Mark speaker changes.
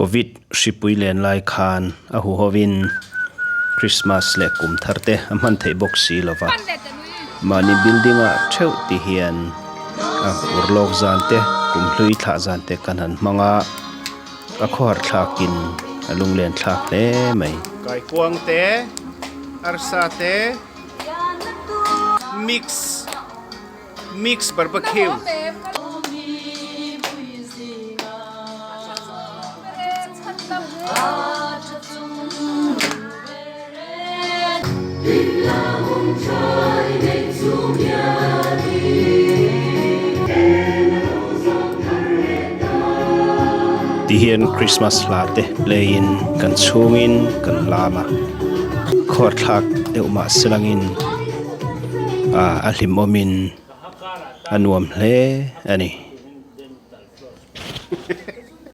Speaker 1: Covid hripui len lai khan a huhovin Christmas leh kum thar te a hman theih bawk si lo va, mahni building ah theuh ti hian a urlawk zan te kum hlui thlah zan te kan han hmang a, a khawhar thlakin a lunglen thlak hle mai.
Speaker 2: Kaikuang te, arsa te, mix. Mix barbecue.
Speaker 1: Ti hian Christmas hla te play in kan chhungin kan lam a, khawrthlak deuh mah selangin. Ah a hlimawmin a nuam hle a ni.